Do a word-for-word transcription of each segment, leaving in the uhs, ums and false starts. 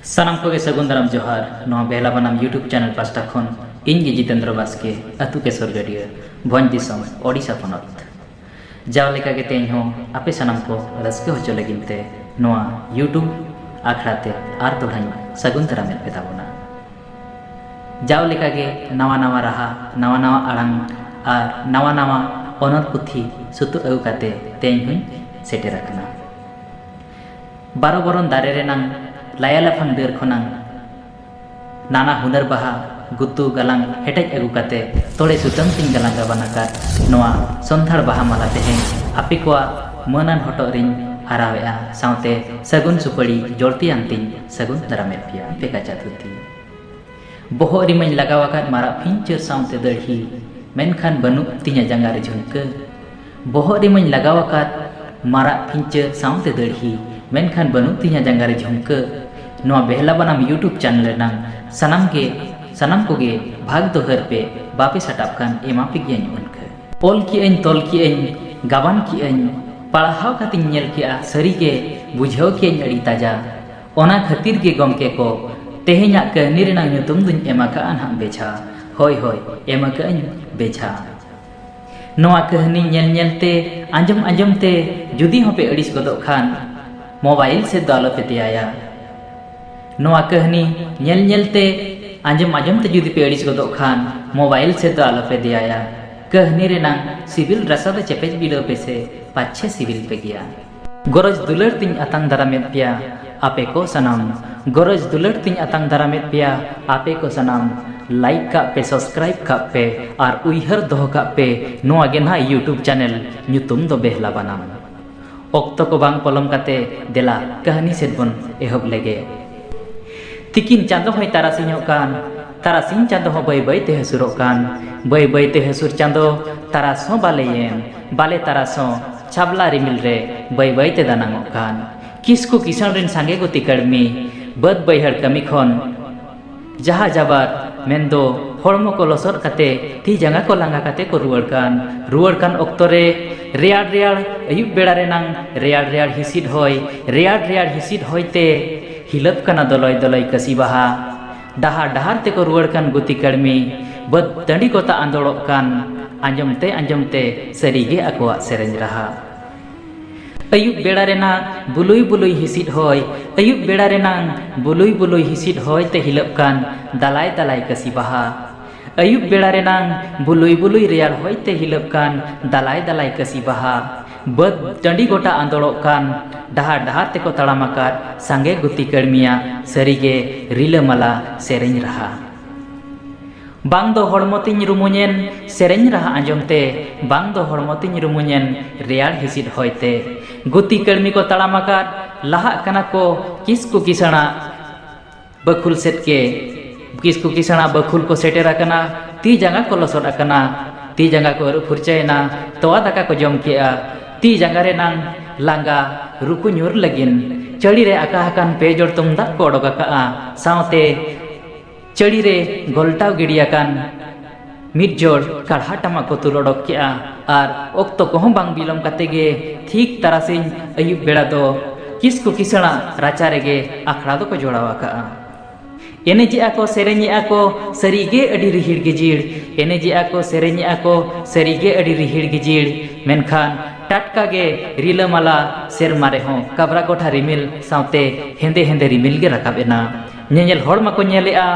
ᱥᱟᱱᱟᱢ ᱠᱚᱜᱮ ᱥᱟᱹᱜᱩᱱ ᱫᱟᱨᱟᱢ ᱡᱚᱦᱟᱨ᱾ ᱱᱚᱣᱟ ᱵᱮᱦᱞᱟ ᱵᱟᱱᱟᱢ YouTube ᱪᱮᱱᱮᱞ ᱯᱟᱥᱴᱟ ᱠᱷᱚᱱ ᱤᱧ ᱜᱮ ᱡᱤᱛᱮᱱᱫᱨᱚ ᱵᱟᱥᱠᱮ, ᱟᱹᱛᱩ ᱠᱮᱥᱚᱨ ᱜᱟᱹᱰᱭᱟᱹ, ᱵᱷᱚᱸᱡᱽ ᱫᱤᱥᱚᱢ, ᱳᱰᱤᱥᱟ ᱯᱚᱱᱚᱛ᱾ ᱡᱟᱣ ᱞᱮᱠᱟᱜᱮ ᱛᱮᱦᱮᱧ ᱦᱚᱸ ᱟᱯᱮ ᱥᱟᱱᱟᱢ ᱠᱚ ᱨᱟᱹᱥᱠᱟᱹ ᱦᱚᱪᱚ ᱞᱟᱹᱜᱤᱫ ᱛᱮ ᱱᱚᱣᱟ YouTube ᱟᱠᱷᱲᱟ ᱛᱮ ᱟᱨ ᱫᱚᱲᱦᱟᱧ ᱥᱟᱹᱜᱩᱱ ᱫᱟᱨᱟᱢᱮᱫ ᱯᱮ ᱛᱟᱵᱚᱱᱟ᱾ ᱡᱟᱣ ᱞᱮᱠᱟᱜᱮ ᱱᱟᱣᱟ ᱱᱟᱣᱟ ᱨᱟᱦᱟ, ᱱᱟᱣᱟ ᱱᱟᱣᱟ ᱟᱲᱟᱝ ᱟᱨ ᱱᱟᱣᱟ ᱱᱟᱣᱟ ᱚᱱᱚᱞ ᱯᱩᱛᱷᱤ ᱥᱩᱛᱩᱜ ᱟᱹᱜᱩ ᱠᱟᱛᱮ ᱛᱮᱦᱮᱧ ᱦᱚᱸᱧ ᱥᱮᱴᱮᱨ ᱟᱠᱟᱱᱟ᱾ ᱵᱟᱨᱚ ᱵᱚᱨᱚᱱ ᱫᱟᱨᱮ ᱨᱮᱱᱟᱝ ᱞᱟᱭᱟ ᱞᱟᱯᱷᱟᱝ ᱰᱟᱹᱨ ᱠᱷᱚᱱᱟᱝ ᱱᱟᱱᱟ ᱦᱩᱱᱟᱹᱨ ᱵᱟᱦᱟ ᱜᱩᱛᱩ ᱜᱟᱞᱟᱝ ᱦᱮᱴᱮᱡ ᱟᱹᱜᱩ ᱠᱟᱛᱮ ᱛᱚᱲᱮ ᱥᱩᱛᱟᱹᱢ ᱛᱤᱧ ᱜᱟᱞᱟᱝ ᱜᱟᱵᱟᱱ ᱟᱠᱟᱫ ᱱᱚᱣᱟ ᱥᱚᱱᱫᱷᱟᱲ ᱵᱟᱦᱟ ᱢᱟᱞᱟ ᱛᱮᱦᱮᱧ ᱟᱯᱮ ᱠᱚᱣᱟᱜ ᱢᱟᱹᱱᱟᱱ ᱦᱚᱴᱚᱜ ᱨᱤᱧ ᱟᱨᱟᱣᱮᱫᱼᱟ, ᱥᱟᱶᱛᱮ ᱥᱟᱹᱜᱩᱱ ᱥᱩᱯᱟᱹᱲᱤ ᱡᱚᱲᱛᱤᱭᱟᱱ ᱛᱤᱧ ᱥᱟᱹᱜᱩᱱ ᱫᱟᱨᱟᱢᱮᱫ ᱯᱮᱭᱟ᱾ ᱯᱮᱠᱟᱪᱟ ᱫᱷᱩᱛᱤ᱾ ᱵᱚᱦᱚᱜ ᱨᱮᱢᱟᱧ ᱞᱟᱜᱟᱣ ᱟᱠᱟᱫ ᱢᱟᱨᱟᱜ ᱯᱤᱧᱪᱟᱹᱨ ᱥᱟᱶᱛᱮ ᱫᱟᱹᱲᱦᱤ, ᱢᱮᱱᱠᱷᱟᱱ ᱵᱟᱹᱱᱩᱜ ᱛᱤᱧᱟ ᱡᱟᱸᱜᱟ ᱨᱮ ᱡᱷᱩᱢᱠᱟᱹ᱾ ᱵᱚᱦᱚᱜ ᱨᱮᱢᱟᱧ ᱞᱟᱜᱟᱣ ᱟᱠᱟᱫ ᱢᱟᱨᱟᱜ ᱯᱤᱧᱪᱟᱹᱨ ᱥᱟᱶᱛᱮ ᱫᱟᱹᱲᱦᱤ, ᱢᱮᱱᱠᱷᱟᱱ ᱵᱟᱹᱱᱩᱜ ᱛᱤᱧᱟ ᱡᱟᱸᱜᱟ ᱨᱮ ᱡᱷᱩᱢᱠᱟᱹ᱾ ᱱᱚᱣᱟ ᱵᱮᱦᱞᱟ ᱵᱟᱱᱟᱢ YouTube ᱪᱮᱱᱮᱞ ᱨᱮᱱᱟᱝ ᱥᱟᱱᱟᱢ ᱜᱮ, ᱥᱟᱱᱟᱢ ᱠᱚᱜᱮ ᱵᱷᱟᱜᱽ ᱫᱚ ᱦᱟᱹᱨ ᱯᱮ, ᱵᱟᱯᱮ ᱥᱟᱴᱟᱵ ᱠᱷᱟᱱ ᱮᱢᱟ ᱯᱮ ᱜᱮᱭᱟᱹᱧ ᱩᱱᱠᱷᱟᱹ᱾ ᱚᱞ ᱠᱮᱜᱼᱟᱹᱧ, ᱛᱚᱞ ᱠᱮᱜᱼᱟᱹᱧ, ᱜᱟᱵᱟᱱ ᱠᱮᱜᱼᱟᱹᱧ, ᱯᱟᱲᱦᱟᱣ ᱠᱟᱛᱮᱧ ᱧᱮᱞ ᱠᱮᱜᱼᱟ, ᱥᱟᱹᱨᱤᱜᱮ ᱵᱩᱡᱷᱟᱹᱣ ᱠᱮᱜᱼᱟᱹᱧ ᱟᱹᱰᱤ ᱛᱟᱡᱟ᱾ ᱚᱱᱟ ᱠᱷᱟᱹᱛᱤᱨ ᱜᱮ ᱜᱚᱢᱠᱮ ᱠᱚ, ᱛᱮᱦᱮᱧᱟᱜ ᱠᱟᱹᱦᱱᱤ ᱨᱮᱱᱟᱜ ᱧᱩᱛᱩᱢ ᱫᱩᱧ ᱮᱢ ᱟᱠᱟᱜᱼᱟ ᱱᱟᱦᱟᱜ ᱵᱮᱡᱷᱟ᱾ ᱦᱳᱭ, ᱦᱳᱭ, ᱮᱢ ᱟᱠᱟᱜᱼᱟᱹᱧ ᱵᱮᱡᱷᱟ᱾ ᱱᱚᱣᱟ ᱠᱟᱹᱦᱱᱤ ᱧᱮᱞ ᱧᱮᱞ ᱛᱮ, ᱟᱸᱡᱚᱢ ᱟᱸᱡᱚᱢ ᱛᱮ ᱡᱩᱫᱤ ᱦᱚᱸᱯᱮ ᱟᱹᱲᱤᱥ ᱜᱚᱫᱚᱜ ᱠᱷᱟᱱ, ᱢᱳᱵᱟᱭᱤᱞ ᱥᱮᱫ ᱫᱚ ᱟᱞᱚᱯᱮ ᱫᱮᱭᱟᱭᱟ᱾ ᱱᱚᱣᱟ ᱠᱟᱹᱦᱱᱤ ᱧᱮᱞ ᱧᱮᱞ ᱛᱮ, ᱟᱸᱡᱚᱢ ᱟᱸᱡᱚᱢ ᱛᱮ ᱡᱩᱫᱤ ᱯᱮ ᱟᱹᱲᱤᱥ ᱜᱚᱫᱚᱜ ᱠᱷᱟᱱ, ᱢᱳᱵᱟᱭᱤᱞ ᱥᱮᱫ ᱫᱚ ᱟᱞᱚᱯᱮ ᱫᱮᱭᱟᱭᱟ᱾ ᱠᱟᱹᱦᱱᱤ ᱨᱮᱱᱟᱝ ᱥᱤᱵᱤᱞ ᱨᱟᱥᱟ ᱫᱚ ᱪᱮᱯᱮᱡ ᱵᱤᱰᱟᱹᱣ ᱯᱮᱥᱮ, ᱯᱟᱪᱷᱮ ᱥᱤᱵᱤᱞ ᱯᱮ ᱜᱮᱭᱟ᱾ ᱜᱚᱨᱚᱡᱽ ᱫᱩᱞᱟᱹᱲ ᱛᱤᱧ ᱟᱛᱟᱝ ᱫᱟᱨᱟᱢᱮᱫ ᱯᱮᱭᱟ ᱟᱯᱮ ᱠᱚ ᱥᱟᱱᱟᱢ᱾ ᱜᱚᱨᱚᱡᱽ ᱫᱩᱞᱟᱹᱲ ᱛᱤᱧ ᱟᱛᱟᱝ ᱫᱟᱨᱟᱢᱮᱫ ᱯᱮᱭᱟ ᱟᱯᱮ ᱠᱚ ᱥᱟᱱᱟᱢ᱾ ᱞᱟᱭᱤᱠ ᱠᱟᱜ ᱯᱮ, ᱥᱟᱵᱥᱠᱨᱟᱭᱤᱵ ᱠᱟᱜ ᱯᱮ ᱟᱨ ᱩᱭᱦᱟᱹᱨ ᱫᱚᱦᱚ ᱠᱟᱜ ᱯᱮ, ᱱᱚᱣᱟ ᱜᱮ ᱱᱟᱦᱟᱜ YouTube ᱪᱮᱱᱮᱞ ᱧᱩᱛᱩᱢ ᱫᱚ ᱵᱮᱦᱞᱟ ᱵᱟᱱᱟᱢ᱾ ᱚᱠᱛᱚ ᱠᱚ ᱵᱟᱝ ᱯᱚᱞᱚᱢ ᱠᱟᱛᱮ ᱫᱮᱞᱟ ᱠᱟᱹᱦᱱᱤ ᱥᱮᱫ ᱵᱚᱱ ᱮᱦᱚᱵ ᱞᱮᱜᱮ᱾ ᱛᱤᱠᱤᱱ ᱪᱟᱸᱫᱚ ᱦᱚᱸᱭ ᱛᱟᱨᱟᱥᱤᱧᱚᱜ ᱠᱟᱱ, ᱛᱟᱨᱟᱥᱤᱧ ᱪᱟᱸᱫᱚ ᱦᱚᱸ ᱵᱟᱹᱭ ᱵᱟᱹᱭ ᱛᱮ ᱦᱟᱹᱥᱩᱨᱚᱜ ᱠᱟᱱ, ᱵᱟᱹᱭ ᱵᱟᱹᱭ ᱛᱮ ᱦᱟᱹᱥᱩᱨ ᱪᱟᱸᱫᱚ, ᱛᱟᱨᱟᱥ ᱦᱚᱸ ᱵᱟᱞᱮᱭᱮᱱ, ᱵᱟᱞᱮ ᱛᱟᱨᱟᱥ ᱦᱚᱸ ᱪᱷᱟᱵᱽᱞᱟ ᱨᱤᱢᱤᱞ ᱨᱮ ᱵᱟᱹᱭ ᱵᱟᱹᱭ ᱛᱮ ᱫᱟᱱᱟᱝᱚᱜ ᱠᱟᱱ᱾ ᱠᱤᱥᱠᱩ ᱠᱤᱥᱟᱹᱬ ᱨᱮᱱ ᱥᱟᱸᱜᱮ ᱜᱩᱛᱤ ᱠᱟᱹᱲᱢᱤ, ᱵᱟᱹᱫᱽ ᱵᱟᱹᱭᱦᱟᱹᱲ ᱠᱟᱹᱢᱤ ᱠᱷᱚᱱ ᱡᱟᱦᱟᱸ ᱡᱟᱵᱟᱨ, ᱢᱮᱱᱫᱚ ᱦᱚᱲᱢᱚ ᱠᱚ ᱞᱚᱥᱚᱫ ᱠᱟᱛᱮ, ᱛᱤ ᱡᱟᱸᱜᱟ ᱠᱚ ᱞᱟᱸᱜᱟ ᱠᱟᱛᱮ ᱠᱚ ᱨᱩᱣᱟᱹᱲ ᱠᱟᱱ, ᱨᱩᱣᱟᱹᱲ ᱠᱟᱱ ᱚᱠᱛᱚ ᱨᱮ ᱨᱮᱭᱟᱲ ᱨᱮᱭᱟᱲ ᱟᱹᱭᱩᱵ ᱵᱮᱲᱟ ᱨᱮᱱᱟᱝ ᱨᱮᱭᱟᱲ ᱨᱮᱭᱟᱲ ᱦᱤᱥᱤᱫ ᱦᱚᱭ, ᱨᱮᱭᱟᱲ ᱨᱮᱭᱟᱲ ᱦᱤᱥᱤᱫ ᱦᱚᱭ ᱛᱮ ᱦᱤᱞᱟᱹᱯ ᱠᱟᱱᱟ ᱫᱚᱞᱚᱭ ᱫᱚᱞᱚᱭ ᱠᱟᱹᱥᱤ ᱵᱟᱦᱟ᱾ ᱰᱟᱦᱟᱨ ᱰᱟᱦᱟᱨ ᱛᱮᱠᱚ ᱨᱩᱣᱟᱹᱲ ᱠᱟᱱ ᱜᱩᱛᱤ ᱠᱟᱹᱲᱢᱤ, ᱵᱟᱹᱫᱽ ᱴᱟᱺᱰᱤ ᱠᱚ ᱛᱟᱜ ᱟᱸᱫᱳᱲᱚᱜ ᱠᱟᱱ, ᱟᱸᱡᱚᱢ ᱛᱮ ᱟᱸᱡᱚᱢ ᱛᱮ ᱥᱟᱹᱨᱤ ᱜᱮ ᱟᱠᱚᱣᱟᱜ ᱥᱮᱨᱮᱧ ᱨᱟᱦᱟ᱾ ᱟᱹᱭᱩᱵ ᱵᱮᱲᱟ ᱨᱮᱱᱟᱜ ᱵᱩᱞᱩᱭ ᱵᱩᱞᱩᱭ ᱦᱤᱥᱤᱫ ᱦᱚᱭ, ᱟᱹᱭᱩᱵ ᱵᱮᱲᱟ ᱨᱮᱱᱟᱜ ᱵᱩᱞᱩᱭ ᱵᱩᱞᱩᱭ ᱦᱤᱥᱤᱫ ᱦᱚᱭ ᱛᱮ ᱦᱤᱞᱟᱹᱯ ᱠᱟᱱ ᱫᱟᱞᱟᱭ ᱫᱟᱞᱟᱭ ᱠᱟᱹᱥᱤ ᱵᱟᱦᱟ᱾ ᱟᱹᱭᱩᱵ ᱵᱮᱲᱟ ᱨᱮᱱᱟᱝ ᱵᱩᱞᱩᱭ ᱵᱩᱞᱩᱭ ᱨᱮᱭᱟᱲ ᱦᱚᱭ ᱛᱮ ᱦᱤᱞᱟᱹᱯ ᱠᱟᱱ ᱫᱟᱞᱟᱭ ᱫᱟᱞᱟᱭ ᱠᱟᱹᱥᱤ ᱵᱟᱦᱟ᱾ ᱵᱟᱹᱫᱽ ᱴᱟᱺᱰᱤ ᱜᱚᱴᱟ ᱟᱸᱫᱳᱲᱚᱜ ᱠᱟᱱ, ᱰᱟᱦᱟᱨ ᱰᱟᱦᱟᱨ ᱛᱮᱠᱚ ᱛᱟᱲᱟᱢ ᱟᱠᱟᱫ ᱥᱟᱸᱜᱮ ᱜᱩᱛᱤ ᱠᱟᱹᱲᱢᱤᱭᱟᱜ ᱥᱟᱹᱨᱤᱜᱮ ᱨᱤᱞᱟᱹᱢᱟᱞᱟ ᱥᱮᱨᱮᱧ ᱨᱟᱦᱟ᱾ ᱵᱟᱝ ᱫᱚ ᱦᱚᱲᱢᱚ ᱛᱤᱧ ᱨᱩᱢᱩᱧᱮᱱ ᱥᱮᱨᱮᱧ ᱨᱟᱦᱟ ᱟᱸᱡᱚᱢ ᱛᱮ, ᱵᱟᱝ ᱫᱚ ᱦᱚᱲᱢᱚ ᱛᱤᱧ ᱨᱩᱢᱩᱧᱮᱱ ᱨᱮᱭᱟᱲ ᱦᱤᱥᱤᱫ ᱦᱚᱭ ᱛᱮ᱾ ᱜᱩᱛᱤ ᱠᱟᱹᱲᱢᱤ ᱠᱚ ᱛᱟᱲᱟᱢ ᱟᱠᱟᱫ, ᱞᱟᱦᱟᱜ ᱠᱟᱱᱟ ᱠᱚ ᱠᱤᱥᱠᱩ ᱠᱤᱥᱟᱹᱬᱟᱜ ᱵᱟᱹᱠᱷᱩᱞ ᱥᱮᱫ ᱜᱮ᱾ ᱠᱤᱥᱠᱩ ᱠᱤᱥᱟᱹᱬᱟᱜ ᱵᱟᱹᱠᱷᱩᱞ ᱠᱚ ᱥᱮᱴᱮᱨ ᱟᱠᱟᱱᱟ, ᱛᱤ ᱡᱟᱸᱜᱟ ᱠᱚ ᱞᱚᱥᱚᱫ ᱟᱠᱟᱱᱟ, ᱛᱤ ᱡᱟᱸᱜᱟ ᱠᱚ ᱟᱹᱨᱩᱵ ᱯᱷᱩᱨᱪᱟᱹᱭᱮᱱᱟ, ᱛᱚᱣᱟ ᱫᱟᱠᱟ ᱠᱚ ᱡᱚᱢ ᱠᱮᱜᱼᱟ, ᱛᱤ ᱡᱟᱸᱜᱟ ᱨᱮᱱᱟᱝ ᱞᱟᱸᱜᱟ ᱨᱩᱠᱩ ᱧᱩᱨ ᱞᱟᱹᱜᱤᱫ᱾ ᱪᱟᱹᱲᱤ ᱨᱮ ᱟᱠᱟ ᱟᱠᱟᱱ ᱯᱮ ᱡᱚᱲ ᱛᱩᱢᱫᱟᱜ ᱠᱚ ᱚᱰᱚᱠ ᱟᱠᱟᱜᱼᱟ, ᱥᱟᱶᱛᱮ ᱪᱟᱹᱲᱤ ᱨᱮ ᱜᱚᱞᱴᱟᱣ ᱜᱤᱰᱤ ᱟᱠᱟᱱ ᱢᱤᱫ ᱡᱚᱲ ᱠᱟᱲᱦᱟ ᱴᱟᱢᱟᱠ ᱠᱚ ᱛᱩᱞ ᱚᱰᱚᱠ ᱠᱮᱜᱼᱟ᱾ ᱟᱨ ᱚᱠᱛᱚ ᱠᱚᱦᱚᱸ ᱵᱟᱝ ᱵᱤᱞᱚᱢ ᱠᱟᱛᱮ ᱜᱮ ᱴᱷᱤᱠ ᱛᱟᱨᱟᱥᱤᱧ ᱟᱹᱭᱩᱵ ᱵᱮᱲᱟ ᱫᱚ ᱠᱤᱥᱠᱩ ᱠᱤᱥᱟᱹᱬᱟᱜ ᱨᱟᱪᱟ ᱨᱮᱜᱮ ᱟᱠᱷᱲᱟ ᱫᱚᱠᱚ ᱡᱚᱲᱟᱣ ᱟᱠᱟᱜᱼᱟ᱾ ᱮᱱᱮᱡᱮᱜᱼᱟ ᱠᱚ, ᱥᱮᱨᱮᱧᱮᱜᱼᱟ ᱠᱚ, ᱥᱟᱹᱨᱤᱜᱮ ᱟᱹᱰᱤ ᱨᱤᱦᱤᱲ ᱜᱤᱡᱤᱲ᱾ ᱮᱱᱮᱡᱮᱜᱼᱟ ᱠᱚ, ᱥᱮᱨᱮᱧᱮᱜᱼᱟ ᱠᱚ, ᱥᱟᱹᱨᱤᱜᱮ ᱟᱹᱰᱤ ᱨᱤᱦᱤᱲ ᱜᱤᱡᱤᱲ᱾ ᱢᱮᱱᱠᱷᱟᱱ ᱴᱟᱴᱠᱟ ᱜᱮ ᱨᱤᱞᱟᱹᱢᱟᱞᱟ ᱥᱮᱨᱢᱟ ᱨᱮᱦᱚᱸ ᱠᱟᱵᱽᱨᱟ ᱜᱚᱴᱷᱟ ᱨᱤᱢᱤᱞ ᱥᱟᱶᱛᱮ ᱦᱮᱸᱫᱮ ᱦᱮᱸᱫᱮ ᱨᱤᱢᱤᱞ ᱜᱮ ᱨᱟᱠᱟᱵ ᱮᱱᱟ᱾ ᱧᱮᱧᱮᱞ ᱦᱚᱲ ᱢᱟᱠᱚ ᱧᱮᱞᱮᱜᱼᱟ,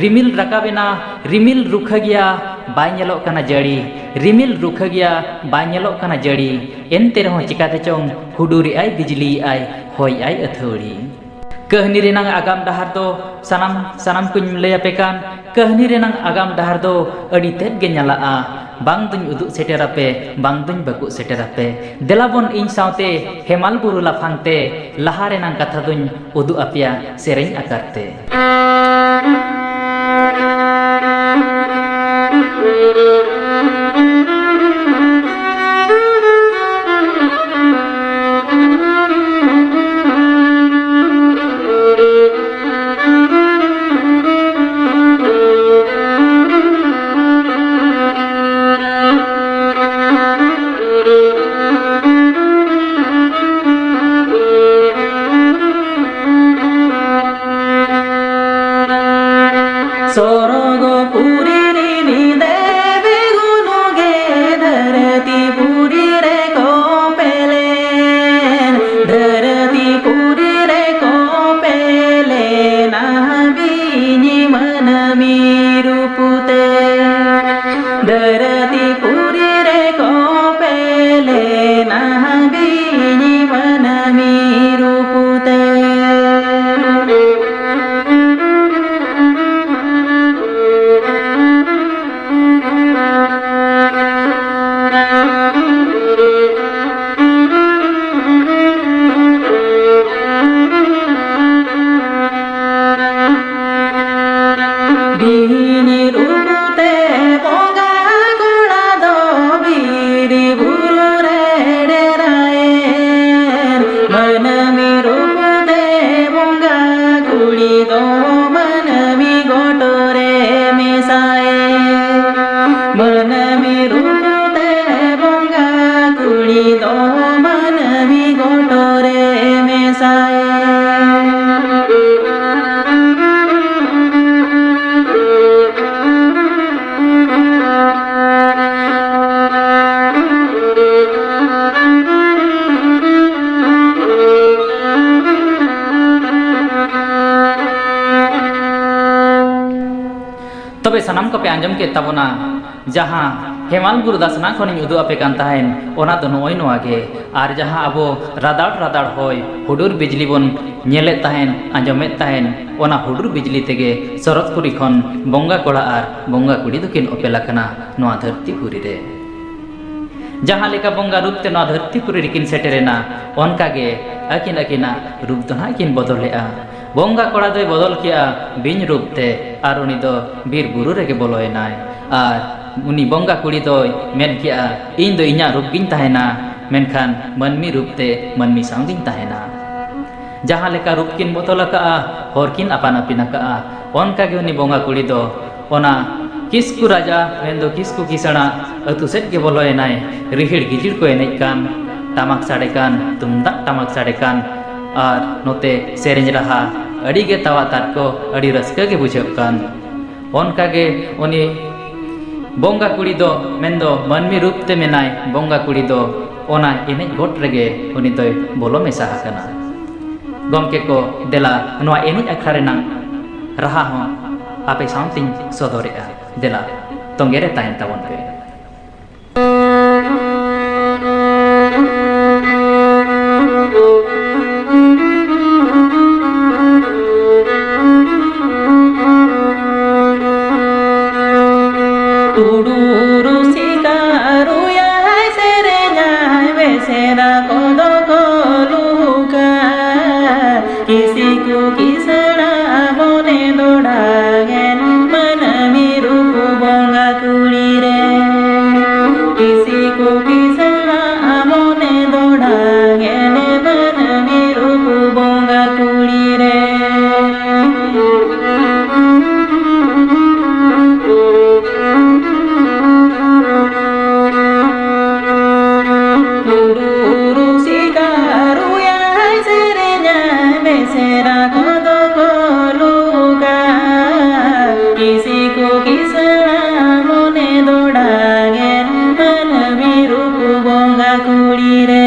ᱨᱤᱢᱤᱞ ᱨᱟᱠᱟᱵ ᱮᱱᱟ, ᱨᱤᱢᱤᱞ ᱨᱩᱠᱷᱟᱹ ᱜᱮᱭᱟ, ᱵᱟᱭ ᱧᱮᱞᱚᱜ ᱠᱟᱱᱟ ᱡᱟᱹᱲᱤ᱾ ᱨᱤᱢᱤᱞ ᱨᱩᱠᱷᱟᱹ ᱜᱮᱭᱟ, ᱵᱟᱭ ᱧᱮᱞᱚᱜ ᱠᱟᱱᱟ ᱡᱟᱹᱲᱤ᱾ ᱮᱱᱛᱮ ᱨᱮᱦᱚᱸ ᱪᱤᱠᱟᱹᱛᱮ ᱪᱚᱝ ᱦᱩᱰᱩᱨᱮᱜᱼᱟᱭ, ᱵᱤᱡᱽᱞᱤᱭᱮᱜᱼᱟᱭ, ᱦᱚᱭᱮᱜᱼᱟᱭ ᱟᱹᱛᱷᱟᱹᱣᱲᱤ᱾ ᱠᱟᱹᱦᱱᱤ ᱨᱮᱱᱟᱝ ᱟᱜᱟᱢ ᱰᱟᱦᱟᱨ ᱫᱚ ᱥᱟᱱᱟᱢ, ᱥᱟᱱᱟᱢ ᱠᱚᱧ ᱞᱟᱹᱭ ᱟᱯᱮ ᱠᱟᱱ, ᱠᱟᱹᱦᱱᱤ ᱨᱮᱱᱟᱝ ᱟᱜᱟᱢ ᱰᱟᱦᱟᱨ ᱫᱚ ᱟᱹᱰᱤ ᱛᱮᱫ ᱜᱮ ᱧᱟᱞᱟᱜᱼᱟ᱾ ᱵᱟᱝ ᱫᱩᱧ ᱩᱫᱩᱜ ᱥᱮᱴᱮᱨ ᱟᱯᱮ, ᱵᱟᱝ ᱫᱩᱧ ᱵᱟᱹᱠᱩᱜ ᱥᱮᱴᱮᱨ ᱟᱯᱮ᱾ ᱫᱮᱞᱟ ᱵᱚᱱ ᱤᱧ ᱥᱟᱶᱛᱮ ᱦᱮᱢᱟᱞ ᱵᱩᱨᱩ ᱞᱟᱯᱷᱟᱝ ᱛᱮ, ᱞᱟᱦᱟ ᱨᱮᱱᱟᱝ ᱠᱟᱛᱷᱟ ᱫᱩᱧ ᱩᱫᱩᱜ ᱟᱯᱮᱭᱟ ᱥᱮᱨᱮᱧ ᱟᱠᱟᱨ ᱛᱮ᱾ ᱫᱚ ᱢᱟᱹᱱᱢᱤ ᱜᱚᱴᱚᱨᱮ ᱢᱮᱥᱟᱭᱮᱱ᱾ ᱛᱚᱵᱮ ᱥᱟᱱᱟᱢ ᱠᱚᱯᱮ ᱟᱸᱡᱚᱢ ᱠᱮᱫ ᱛᱟᱵᱚᱱᱟ, ᱡᱟᱦᱟᱸ ᱦᱮᱢᱟᱞ ᱵᱩᱨᱩ ᱫᱟᱥᱱᱟ ᱠᱷᱚᱱᱤᱧ ᱩᱫᱩᱜ ᱟᱯᱮ ᱠᱟᱱ ᱛᱟᱦᱮᱱ, ᱚᱱᱟ ᱫᱚ ᱱᱚᱜᱼᱚᱭ ᱱᱚᱣᱟ ᱜᱮ᱾ ᱟᱨ ᱡᱟᱦᱟᱸ ᱟᱵᱚ ᱨᱟᱫᱟᱲ ᱨᱟᱫᱟᱲ ᱦᱚᱭ, ᱦᱩᱰᱩᱨ ᱵᱤᱡᱽᱞᱤ ᱵᱚᱱ ᱧᱮᱞᱮᱫ ᱛᱟᱦᱮᱱ, ᱟᱸᱡᱚᱢᱮᱫ ᱛᱟᱦᱮᱱ, ᱚᱱᱟ ᱦᱩᱰᱩᱨ ᱵᱤᱡᱽᱞᱤ ᱛᱮᱜᱮ ᱥᱚᱨᱚᱛᱯᱩᱨᱤ ᱠᱷᱚᱱ ᱵᱚᱸᱜᱟ ᱠᱚᱲᱟ ᱟᱨ ᱵᱚᱸᱜᱟ ᱠᱩᱲᱤ ᱫᱚᱠᱤᱱ ᱚᱯᱮᱞ ᱟᱠᱟᱱᱟ ᱱᱚᱣᱟ ᱫᱷᱟᱹᱨᱛᱤ ᱯᱩᱨᱤ ᱨᱮ᱾ ᱡᱟᱦᱟᱸ ᱞᱮᱠᱟ ᱵᱚᱸᱜᱟ ᱨᱩᱯ ᱛᱮ ᱱᱚᱣᱟ ᱫᱷᱟᱹᱨᱛᱤ ᱯᱩᱨᱤ ᱨᱮᱠᱤᱱ ᱥᱮᱴᱮᱨᱮᱱᱟ, ᱚᱱᱠᱟ ᱜᱮ ᱟᱹᱠᱤᱱ ᱟᱹᱠᱤᱱᱟᱜ ᱨᱩᱯ ᱫᱚ ᱱᱟᱦᱟᱜ ᱠᱤᱱ ᱵᱚᱫᱚᱞᱮᱜᱼᱟ᱾ ᱵᱚᱸᱜᱟ ᱠᱚᱲᱟ ᱫᱚᱭ ᱵᱚᱫᱚᱞ ᱠᱮᱜᱼᱟ ᱵᱤᱧ ᱨᱩᱯ ᱛᱮ, ᱟᱨ ᱩᱱᱤ ᱫᱚ ᱵᱤᱨ ᱵᱩᱨᱩ ᱨᱮᱜᱮ ᱵᱚᱞᱚᱭᱮᱱᱟᱭ᱾ ᱟᱨ ᱩᱱᱤ ᱵᱚᱸᱜᱟ ᱠᱩᱲᱤ ᱫᱚᱭ ᱢᱮᱱ ᱠᱮᱜᱼᱟ, "ᱤᱧ ᱫᱚ ᱤᱧᱟᱹᱜ ᱨᱩᱯ ᱜᱤᱧ ᱛᱟᱦᱮᱱᱟ, ᱢᱮᱱᱠᱷᱟᱱ ᱢᱟᱹᱱᱢᱤ ᱨᱩᱯ ᱛᱮ ᱢᱟᱹᱱᱢᱤ ᱥᱟᱶ ᱜᱤᱧ ᱛᱟᱦᱮᱱᱟ᱾" ᱡᱟᱦᱟᱸ ᱞᱮᱠᱟ ᱨᱩᱯ ᱠᱤᱱ ᱵᱚᱫᱚᱞ ᱟᱠᱟᱜᱼᱟ, ᱦᱚᱨ ᱠᱤᱱ ᱟᱯᱟᱱ ᱟᱹᱯᱤᱱ ᱟᱠᱟᱜᱼᱟ, ᱚᱱᱠᱟ ᱜᱮ ᱩᱱᱤ ᱵᱚᱸᱜᱟ ᱠᱩᱲᱤ ᱫᱚ ᱚᱱᱟ ᱠᱤᱥᱠᱩ ᱨᱟᱡᱟ, ᱢᱮᱱᱫᱚ ᱠᱤᱥᱠᱩ ᱠᱤᱥᱟᱹᱬᱟᱜ ᱟᱹᱛᱩ ᱥᱮᱫ ᱜᱮ ᱵᱚᱞᱚᱭᱮᱱᱟᱭ᱾ ᱨᱤᱦᱤᱲ ᱜᱤᱡᱤᱲ ᱠᱚ ᱮᱱᱮᱡ ᱠᱟᱱ, ᱴᱟᱢᱟᱠ ᱥᱟᱰᱮ ᱠᱟᱱ, ᱛᱩᱢᱫᱟᱜ ᱴᱟᱢᱟᱠ ᱥᱟᱰᱮ ᱠᱟᱱ, ᱟᱨ ᱱᱚᱛᱮ ᱥᱮᱨᱮᱧ ᱨᱟᱦᱟ ᱟᱹᱰᱤ ᱜᱮ ᱛᱟᱣᱟ ᱛᱟᱨᱠᱚ, ᱟᱹᱰᱤ ᱨᱟᱹᱥᱠᱟᱹ ᱜᱮ ᱵᱩᱡᱷᱟᱹᱜ ᱠᱟᱱ᱾ ᱚᱱᱠᱟ ᱜᱮ ᱩᱱᱤ ᱵᱚᱸᱜᱟ ᱠᱩᱲᱤ ᱫᱚ, ᱢᱮᱱᱫᱚ ᱢᱟᱹᱱᱢᱤ ᱨᱩᱯ ᱛᱮ ᱢᱮᱱᱟᱭ ᱵᱚᱸᱜᱟ ᱠᱩᱲᱤ ᱫᱚ, ᱚᱱᱟ ᱮᱱᱮᱡ ᱜᱚᱴ ᱨᱮᱜᱮ ᱩᱱᱤ ᱫᱚᱭ ᱵᱚᱞᱚ ᱢᱮᱥᱟ ᱟᱠᱟᱱᱟ᱾ ᱜᱚᱢᱠᱮ ᱠᱚ, ᱫᱮᱞᱟ ᱱᱚᱣᱟ ᱮᱱᱮᱡ ᱟᱠᱷᱲᱟ ᱨᱮᱱᱟᱜ ᱨᱟᱦᱟ ᱦᱚᱸ ᱟᱯᱮ ᱥᱟᱶᱛᱮᱧ ᱥᱚᱫᱚᱨᱮᱜᱼᱟ᱾ ᱫᱮᱞᱟ, ᱛᱚᱸᱜᱮ ᱨᱮ ᱛᱟᱦᱮᱱ ᱛᱟᱵᱚᱱ ᱯᱮ᱾ ᱴᱩᱰᱩ ᱨᱩᱥᱤᱠᱟ ᱨᱩᱭᱟᱭ ᱥᱮᱨᱮᱧᱟᱭ ᱵᱮᱥᱮᱫᱟ ᱠᱚᱫᱚ ᱠᱚ ᱞᱩᱦᱩᱠᱟ᱾ ᱠᱤᱥᱤ ᱠᱚ ᱠᱤᱥᱟᱹᱬᱟ ᱢᱚᱱᱮ ᱫᱚ ᱰᱟᱝᱮᱱ ᱢᱟᱹᱱᱢᱤ ᱨᱩᱯ ᱵᱚᱸᱜᱟ ᱠᱩᱲᱤ ᱨᱮ᱾ ᱠᱤᱥᱤ ᱠᱚ ᱠᱤᱥᱟᱹᱬᱟ ᱢᱚᱱᱮ ᱫᱚ ᱰᱟᱝᱮᱱ ᱢᱟᱹᱱᱢᱤ ᱨᱩᱯ ᱵᱚᱸᱜᱟ ᱠᱩᱲᱤ ᱨᱮ᱾ ᱠᱩᱲᱤ ᱨᱮ